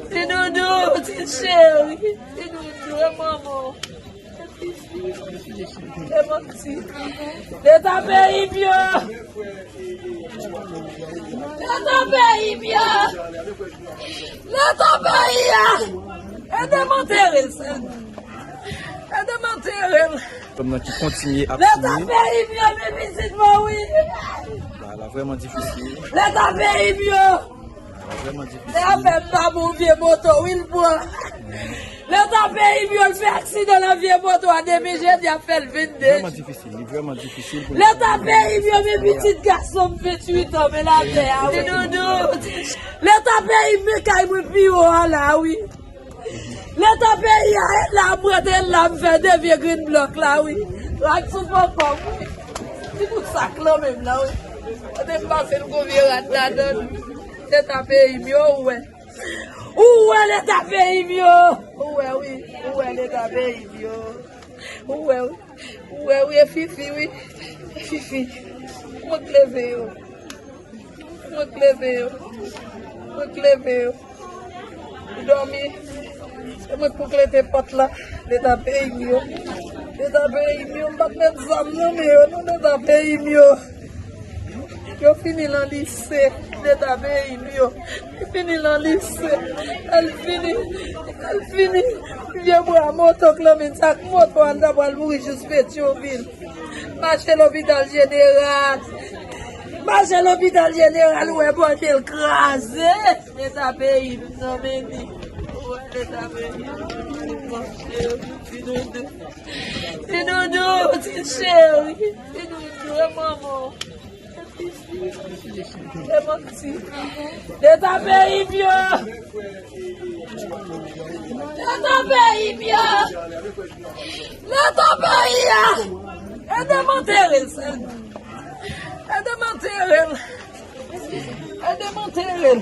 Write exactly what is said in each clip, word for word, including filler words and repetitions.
Ti doudou, ti cheri, ti doudou, e manman. E manti. Leta peyi m yo. Leta peyi m yo. Leta peyi a. Ede m antere l, sèl. Ede m antere l. Fanm nan ki kontinye ap Leta siye. Peyi m yo, men pitit mwen, wi. Ba, la vrèman difisil. Leta peyi m yo. Ba, la vrèman difisil. Lè fè m pa bon vye moto, wi, l pran. Leta peyi m yo, l fè aksidan nan vye moto a demen jedi a, fè l vennde. Vrèman difisil, li vrèman difisil pou Leta peyi m yo, men pitit gason m venntuit an, men latè a, wi. Ti doudou. Leta peyi m, men kay mwen pi wo a la, wi. Leta peyi a, e la m rete, e la m fè de vye green block la, wi. Rad sou fon kò m, wi. Ti bout sak lan menm la, wi. Kote m pase l gon vye rad ladan l. Leta peyi m yo, ou wè. Ou wè leta peyi m yo. Ou wè, wi. Ou wè leta peyi m yo. Ou wè, wi. Ou wè, wi, e Fifi, wi. E Fifi. Mwen k leve yo. Mwen k leve yo. Mwen k leve yo. Dòmi. Se mwen k pou klete pòt la. Leta peyi m yo. Leta peyi m yo. M pa t met zam nan men yo, non, leta peyi m yo. Yo fini nan lise. Leta peyi m yo. Yo fini nan lise. L fini. L fini. Vye bwa moto, klanmin sak moto, al ta pral mouri jis Petyonvil. Mache lopital jeneral. Mache lopital jeneral, ou wè bòdye l kraze. Leta peyi m nan men li. Ou wè leta peyi m. Ti doudou. Ti doudou, ti cheri. Ti doudou, e manman. E manti. Leta peyi m yo. Leta peyi m yo. Leta peyi a. Ede m antere l, sèl. Ede m antere l. Ede m antere l.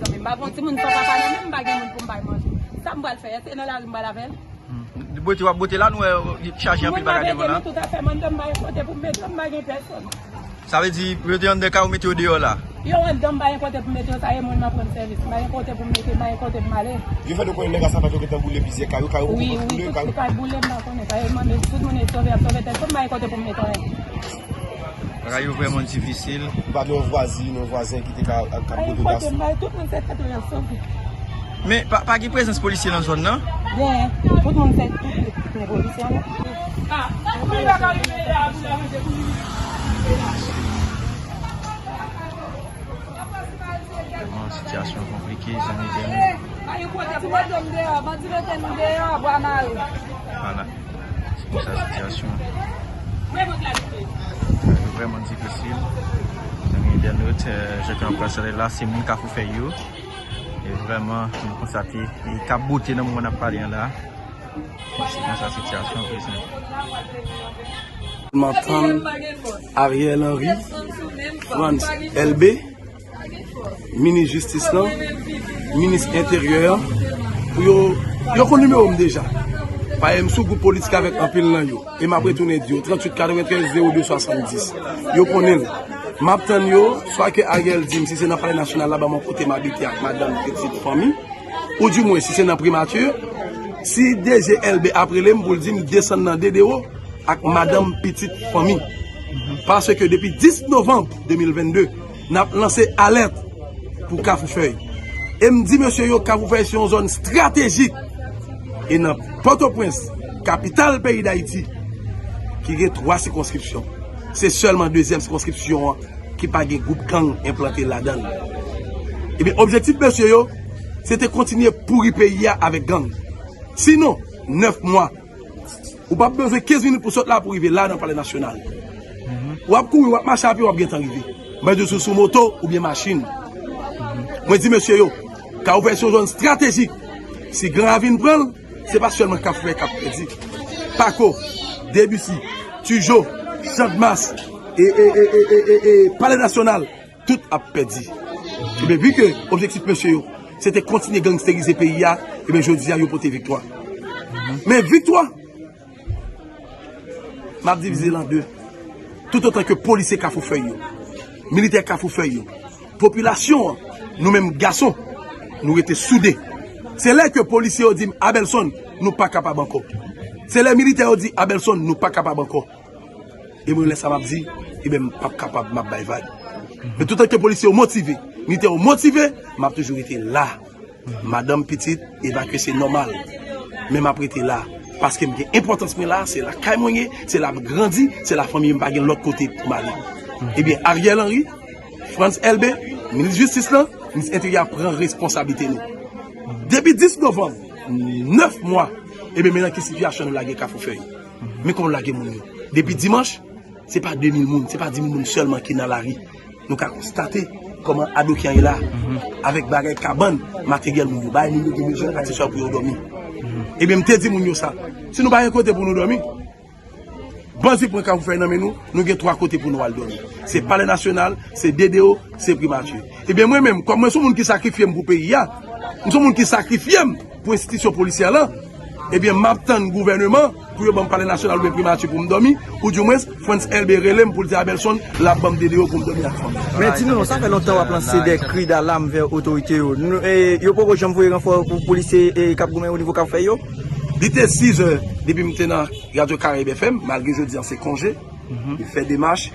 Zanmi m pa gon timoun san papa nan men m, m pa gen moun pou m bay manje. Sa m pral fè? Èske nan lari m pral avè l? Hmm. Bote w ap bote la, nou wè li chaje anpil bagay devan la. Tout afè m anndan, m pa gen kote pou m mete yo, m pa gen pèsòn. Sa vle di, yo te anndan kay ou, mete yo deyò la? Yo anndan, m pa gen kote pou m mete yo, sa e moun nan pran sèvis. M pa gen kote pou m mete, m pa gen kote pou m ale. Yo fè nou konnen nèg a sapat yo gentan boule plizyè kay yo, kay yo poko boule, kay yo. Wi, wi, tout kay boule, m pa konnen. Sa yo mande, tout moun e sove, ap sove tèt yo, m pa gen kote pou m mete anyen. Bagay yo vrèman difisil. Ou pa gen yon vwazin, yon vwazen ki te ka, ka pote gason? Tout moun se tèt yo y ap sove. Men, pa, pa gen prezans polisye nan zòn nan? Gen, tout moun se, tout, tout gen polisye anlè. Vrèman, sitiyasyon konplike, zanmi dènye. Ti moto m deyò, bandi mete nou deyò, bwa mare. Vwala. Se konsa sitiyasyon an vrèman difisil. Zanmi entènot, euh, jan ke n ap konstatel la, se moun Kafou Fèy yo. E vrèman, nou konstate, e k ap bote nan moman n ap pale an la. Se konsa sitiyasyon an prezan. M ap tann Ariel Henry, Frantz Elbé, minis jistis lan, minis enteryè an, pou yo, yo konn nimewo m deja. Paske m sou gwoup politik avèk anpil nan yo. E m ap retounen di yo, tranntuit katreventrèz zewo de swasanndis. Yo konnen l. M ap tann yo, swa ke Ariel di m si se nan Palè Nasyonal la, ban m yon kote m abite ak madanm, pitit, fanmi, ou di mwen si se nan Primati, si D G Elbé ap rele m pou l di m desann nan Dedewo, ak madanm, pitit, fanmi. Paske depi dis novanm de mil vennde, n ap lanse alèt pou Kafou Fèy. E m di mesye yo, Kafou Fèy se yon zòn estratejik. E nan Pòtoprens, kapital peyi Dayiti, ki gen twa sikonskripsyon, se sèlman dezyèm sikonskripsyon an ki pa gen gwoup gang enplante ladan l. Ebyen, objektif mesye yo, se te kontinye pouri peyi a avèk gang. Sinon, nèf mwa, ou p ap bezwen kenz minit pou sot la pou rive la nan Palè Nasyonal. Ou ap kouri, w ap mache a pye, w ap gentan rive. Mwen di w sou, sou moto oubyen machin. Mwen di mesye yo, Kafou Fèy se yon zòn estratejik. Si gang a vin pran l, se pa sèlman Kafou Fèy k ap pèdi. Pako, Debussy, Tijo, Channmas, e, e, Palè Nasyonal, tout ap pèdi. Ebyen, vi ke objektif mesye yo, se te kontinye gangsterize peyi a, ebyen, jodi a, yo pote viktwa. Men viktwa, m ap divize l an de. Toutotan ke polisye Kafou Fèy yo, militè Kafou Fèy yo, popilasyon an, nou menm gason, nou rete soude. Se lè ke polisye yo di m, Abelson, nou pa kapab ankò. Se lè militè yo di, Abelson, nou pa kapab ankò. E mwen, lè sa m ap di, ebyen, m p ap kapab, m ap bay vag. Men toutan ke polisye yo motive, militè yo motive, m ap toujou rete la. Madanm, pitit, evakye, se nòmal. Men m ap rete la. Paske m gen enpòtans mwen la, se lakay mwen ye, se la m grandi, se la fanmi m, pa gen lòt kote pou m ale. Ebyen, Ariel Henry, Frantz Elbé, minis jistis lan, minis enteryè a pran responsablite nou. Depi dis novanm, nèf mwa, ebyen, men nan ki sitiyasyon nou lage Kafou Fèy. Men kòman nou lage moun yo. Depi dimanch, se pa de mil moun, se pa dis mil moun sèlman ki nan lari. Nou ka konstate kòman adoki an ye la, avèk bagay kabann, materyèl moun yo bay, moun yo gen bezwen akseswa pou yo dòmi. Ebyen, m te di moun yo sa, si nou pa gen kote pou nou dòmi, bandi pran Kafou Fèy nan men nou, nou gen twa kote pou nou al dòmi. Se Palè Nasyonal, se D D O, se Primati. Ebyen, mwen menm, kòm mwen se yon moun ki sakrifye m pou peyi a, m se yon moun ki sakrifye m pou enstitisyon polisyè lan, ebyen, m ap tann gouvèneman pou yo ban m Palè Nasyonal oubyen Primati pou m dòmi, oudimwens, Frantz Elbé rele m pou l di Abelson, l ap ban m D D O pou m dòmi ak fanmi m. Men di nou non, sa fè lontan w ap lanse de kri dalam vè otorite yo. Nou, e, yo poko janm voye ranfò pou polisye, e, k ap goumen o nivo Kafou Fèy yo? Li te sis è depi m te nan Radyo Karayib F M, malgre jodi an se konje. M fè demach,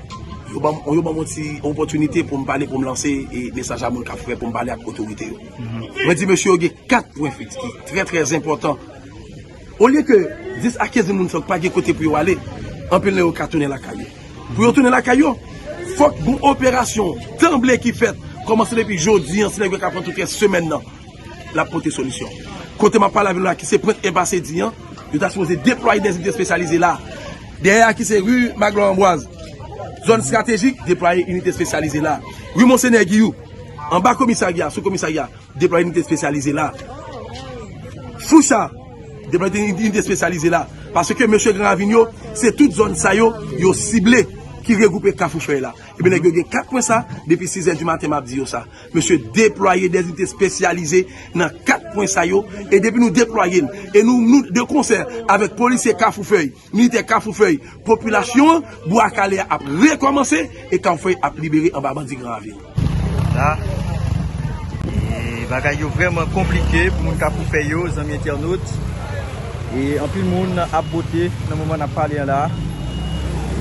yo ban m, yo ban m yon ti opòtinite pou m pale, pou m lanse, e, mesaj a moun Kafou Fèy, pou m pale ak otorite yo. Mwen di mesye yo gen kat pwen fiks ki trè, trè enpòtan. Olye ke dis a kenz mil moun sa yo pa gen kote pou yo ale, anpil nan yo ka tounen lakay yo. Pou yo tounen lakay yo, fòk gon operasyon tanble ki fèt, kòmanse depi jodi an, si nèg yo ka pran tout rès semèn nan, l ap pote solisyon. Kote m ap pale avè nou la, ki se Pwent Enpase Diyan, yo ta sipoze deplwaye de zinite espesyalize la. Dèyè a ki se ri Maglò Anbwaz, zòn estratejik, deplwaye inite espesyalize la. Ri Monsenyè Giyou, anba komisarya, sou komisarya, deplwaye inite espesyalize la. Foucha, deplwaye inite espesyalize la. Paske mesye Gran Ravin yo, se tout zòn sa yo, yo sible, ki regwoupe Kafou Fèy la. Ebyen, nèg yo gen kat pwen sa, depi sis è di maten, m ap di yo sa. Mesye, deplwaye de zinite espesyalize nan kat pwen sa yo, e depi nou deplwaye l, e nou, nou de konsè avèk polisye Kafou Fèy, militè Kafou Fèy, popilasyon an, Bwa Kale a ap rekòmanse, e Kafou Fèy ap libere anba bandi Gran Ravin. La, e bagay yo vrèman konplike pou moun Kafou Fèy yo, zanmi entènot. E anpil moun ap bote nan moman n ap pale an la.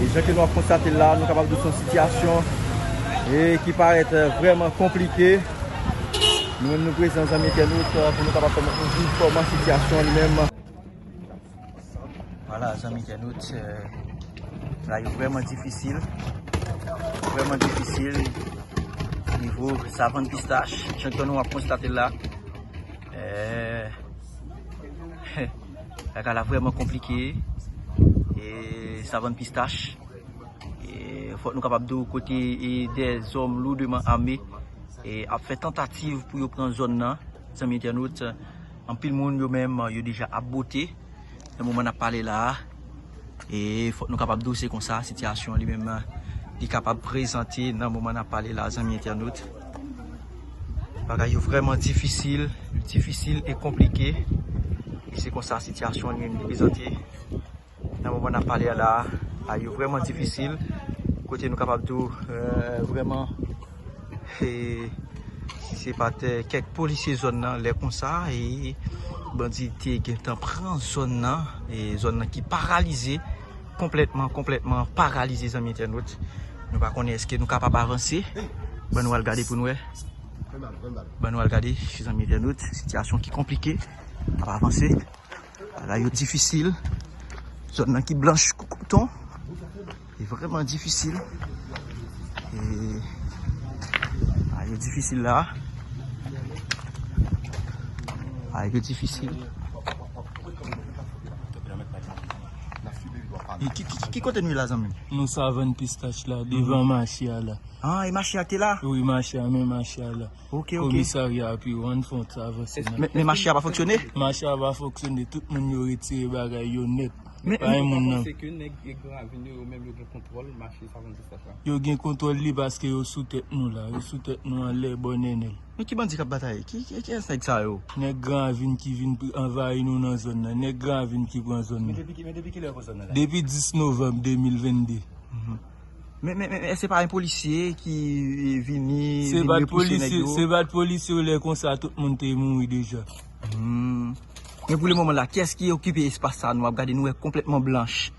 E jan ke nou ap konstate l la, nou kapab di se yon sitiyasyon, e ki parèt, e, vrèman konplike. Nou menm nou prezan, zanmi entènot, e, pou nou kapab pèmèt nou viv kòman sitiyasyon an li menm. Vwala, zanmi entènot, e, bagay yo vrèman difisil. Vrèman difisil. Nivo Savann Pistach, jan ke nou ap konstate l la. E, bagay la vrèman konplike. E, Savann Pistach. E, fòk nou kapab di w kote, e, de zòm lourdement armés, e, ap fè tantativ pou yo pran zòn nan. Zanmi entènot, anpil moun yo menm, yo deja ap bote nan moman n ap pale la a. E fòk nou kapab di w se konsa sitiyasyon li menm, li kapab prezante nan moman n ap pale la, zanmi entènot. Bagay yo vrèman difisil, difisil e konplike. E se konsa sitiyasyon li menm li prezante. Nan moman n ap pale a la, bagay yo vrèman difisil. Kote nou kapab di w, e, vrèman, e, si se pa t, e, kèk polisye zòn nan, lè konsa, e, bandi te gentan pran zòn nan, e, zòn nan ki paralize, konplètman, konplètman paralize, zanmi entènot. Nou pa konnen èske nou kapab avanse. Ban nou al gade pou n wè. Ban nou al gade, zanmi entènot, sitiyasyon ki konplike. N ap avanse. Bagay yo difisil. Zòn nan ki blanch kou koton. Li vrèman difisil. E, bagay yo difisil la. Bagay yo difisil. E ki, ki, ki kote nou ye la, zanmi m? Nou Savann Pistach la, devan mache a la. Ah, e mache a te la? Wi, mache a, men mache a la. Ok, ok. Komisarya a pi wo, ann fè yon ti avanse nan. Men, men mache a pa fonksyone? Mache a pa fonksyone, tout moun yo retire bagay yo nèt. Men, pa gen moun nan. Panse ke nèg Gran Ravin yo, yo menm yo gen kontwòl mache Savann Pistach la? Yo gen kontwòl li paske yo sou tèt nou la, yo sou tèt nou anlè bò Nènèl. Men ki bandi k ap batay? Ki, ki, kiyès nèg sa yo? Nèg Gran Ravin ki vin pri-, anvayi nou nan zòn nan. Nèg Gran Ravin ki pran zòn nan. Men depi ki, men depi kilè yo pran zòn nan la? Depi dis novanm de mil vennde. Mhm. Men, men, men, men se pa yon polisye ki vini, vin repousse nèg yo? Se pa t polisye, se pa t polisye yo, lè konsa tout moun te mouri deja. Hmm. Men pou le moman la, kiyès ki okipe espas sa nou ap gade, nou wè konplètman blanch?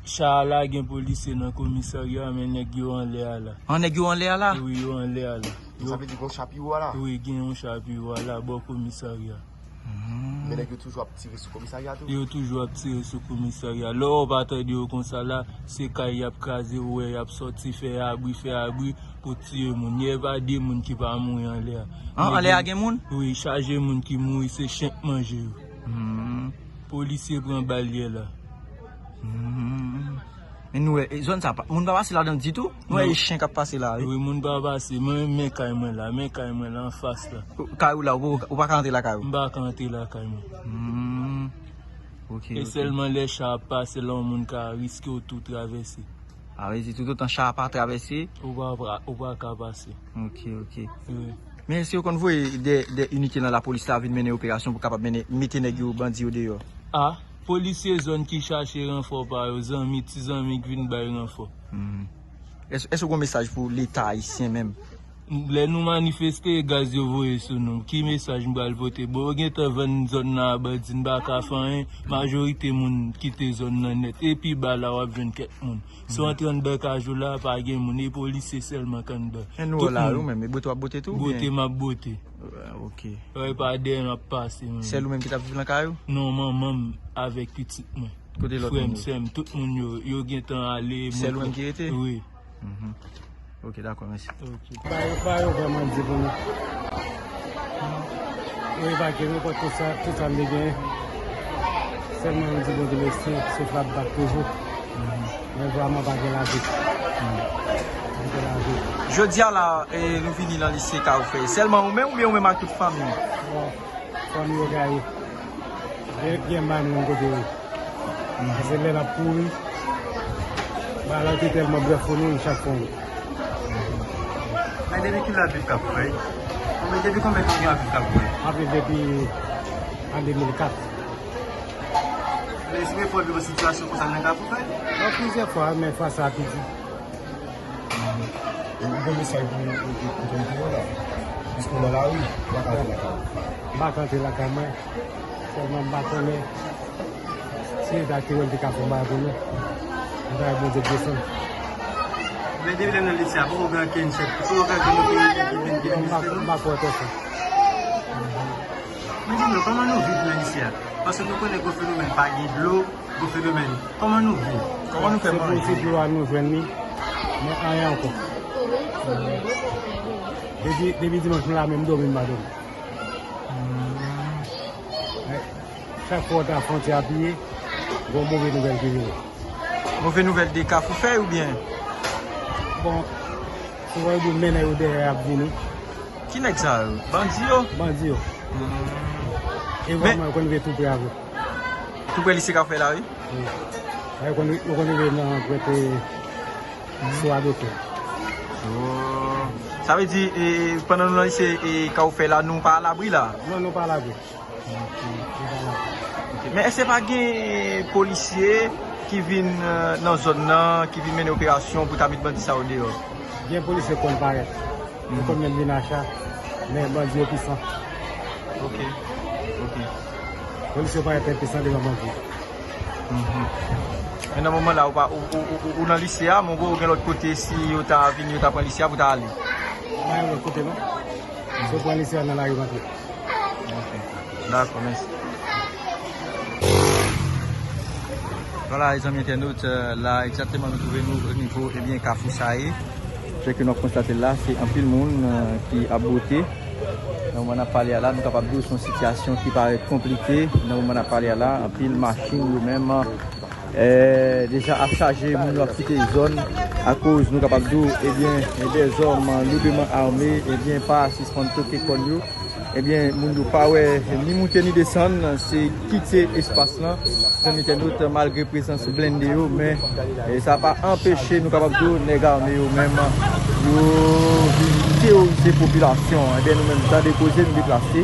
Cha a la gen polisye nan komisarya, men nèg yo anlè a la. An, nèg yo anlè a la? Wi, yo anlè a la. Sa vle di gen yon cha pi wo a la? Wi, gen yon cha pi wo a la, bò komisarya. Hmm. Men nèg yo toujou ap tire sou komisarya tou? Yo toujou ap tire sou komisarya. Lè w pa tande yo konsa la, se kay y ap kraze, ou wè y ap sòti fè abri, fè abri pou tiye moun. Yè pa de moun ki pa mouri anlè a. An, anlè a gen moun? Wi, chaje moun ki mouri, se chen k manje yo. Hmm. Polisye pran bal yè la. Hmm. Men nou wè, e, zòn sa, pa, moun pa pase ladan ditou? Nou wè, non. E chen k ap pase la, wi. Wi, moun pa pase. Mwen, men kay mwen la, men kay mwen la, anfas la. Kay ou la, ou, ou pa ka antre lakay ou? M pa ka antre lakay mwen. Hmm. Ok, ok. E sèlman lè cha ap pase, la yon moun ka riske w tou travèse. A, vle di toutotan cha a pa travèse? Ou pa, ou pa ka pase. Ok, ok. Wi. Men èske yo konn voye de, de inite nan lapolis la vin mennen operasyon pou kapab mennen, mete nèg yo, bandi yo deyò? A, polisye zòn ki chache ranfò pa yo, zanmi, ti zanmi k vin bay ranfò. Hmm. Èske, èske w gen mesaj pou Leta ayisyen menm? Lè nou manifeste, gaz yo voye sou nou. Ki mesaj m pral pote? Bon, yo gentan vann zòn nan a bandi, n pa ka fè anyen. Majorite moun kite zòn nan nèt. E pi ba la, w ap jwenn kèk moun. Si w antre anndan kajou la, pa gen moun. E polisye sèlman k anndan. E nou la, ou menm, e bwote w ap bwote tou, oubyen? Bwote m ap bwote. Ah, ok. Wè, pa dèyè m ap pase, menm. Sèl ou menm ki t ap viv nan kay ou? Non, manman m avèk pitit mwen. Kote lòt moun yo? Frè m, sè m, tout moun yo, yo gentan ale. Sèl ou menm ki rete? Wi. Mhm. Ok, dakò, mèsi. Ok. Ba yo, ba yo vrèman di pou nou. Yo evakye nou, pran tout sa, tout sa m te genyen. Sèlman m di Bondye mèsi, souf la ap bat toujou. Mhm. Men vrèman pa gen lavi. Mhm. Pa gen lavi. Jodi a la, e, nou vini nan lise Kafoufèy. Sèlman ou menm oubyen ou menm ak tout fanmi w? Bon, fanmi yo gaye. Gen, gen manm yon kote yo. Paske lè n ap kouri, bagay la te tèlman brèf pou nou, li chak fwa nou. Men depi kilè w ap viv Kafoufèy? Konbyen, depi konbyen tan w gen w ap viv Kafoufèy? M ap viv depi an de mil kat. Men si w fè yon sitiyasyon konsa nan Kafoufèy? Bon, plizyè fwa, men fwa sa a pi di. E ou gen mesaj pou, pou, pou otorite yo la? Piske w nan lari, ou pa ka antre lakay ou. M pa ka antre lakay mwen. Sèlman m pa konnen si Leta te wè l te ka fè yon bagay pou nou. M ta wè Bondye desann. Men depi lè m nan lise a, poko gen okenn chèf, poko gen okenn otorite ki vin, ki vin vizite nou. M pa, m pa kwè pèsonn. Men di nou, kòman nou viv nan lise a? Paske nou konnen gwo fenomèn pa gen dlo, gwo fenomèn. Kòman nou viv? Kòman nou fè manje? Se pou ti dlo a nou jwenn li, men anyen ankò. Depi, depi dimanch nou la menm, dòmi m pa dòmi. Men chak fwa w ta fwontyè a piye, gon move nouvèl ki vini. Move nouvèl de Kafoufèy oubyen? Bon, se vre, yo di men nèg yo dèyè y ap vini. Ki nèg sa yo? Bandi yo? Bandi yo. Hmm. E vrèman, yo konn rive tou pre avè. Tou pre lise Kafoufèy la, wi? Wi. Yo konn, yo konn rive nan prete sou a dote. Oh. Sa vle di, e, pandan nou nan lise, e, Kafoufèy la, nou pa alabri la? Non, nou pa alabri. Ok. Nou pa alabri. Ok. Men èske pa gen polisye ki vin, eh, nan zòn nan, ki vin mennen operasyon pou ta met bandi sa yo deyò? Gen polisye konn parèt. Yo konn menm vin a cha, men bandi yo pisan. Ok. Ok. Polis yo parèt enpisan devan bandi. Mhm. Men nan moman la, ou pa, ou, ou, ou, ou nan lise a, men ou gen lòt kote, si yo ta vin, yo ta pran lise a pou ta ale? Pa gen lòt kote, non. Se pran lise a nan lari m antre. Ok. Dakò, mèsi. Vwala, zanmi entènot, eh, la egzakteman nou twouve nou o nivo, ebyen, Kafou Saye. Jan ke nou ap konstate l la, se anpil moun, eh, ki ap bwote. Nan moman n ap pale a la, nou kapab di w se yon sitiyasyon ki parèt konplike. Nan moman n ap pale a la, anpil machin yo menm, eh, deja ap chaje, moun yo ap kite zòn, akoz nou kapab di w, ebyen, dèzòm lourdman ame, ebyen, pa sispann toke kòn yo. Ebyen, moun yo pa wè ni moute ni desann, se kite espas lan. Zanmi entènot, malgre prezans blende yo, men, eh, sa pa anpeche nou kapab di w nèg ame yo menm, yo vin teworize popilasyon an. Ebyen, nou menm, tande koze, nou deplase.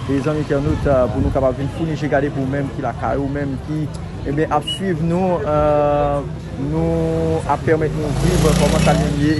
E zanmi entènot, eh, pou nou kapab vin founi je gade pou ou menm ki lakay ou, menm ki, ebyen, ap swiv nou, eh, nou ap pèmèt nou viv kòman sa menm ye.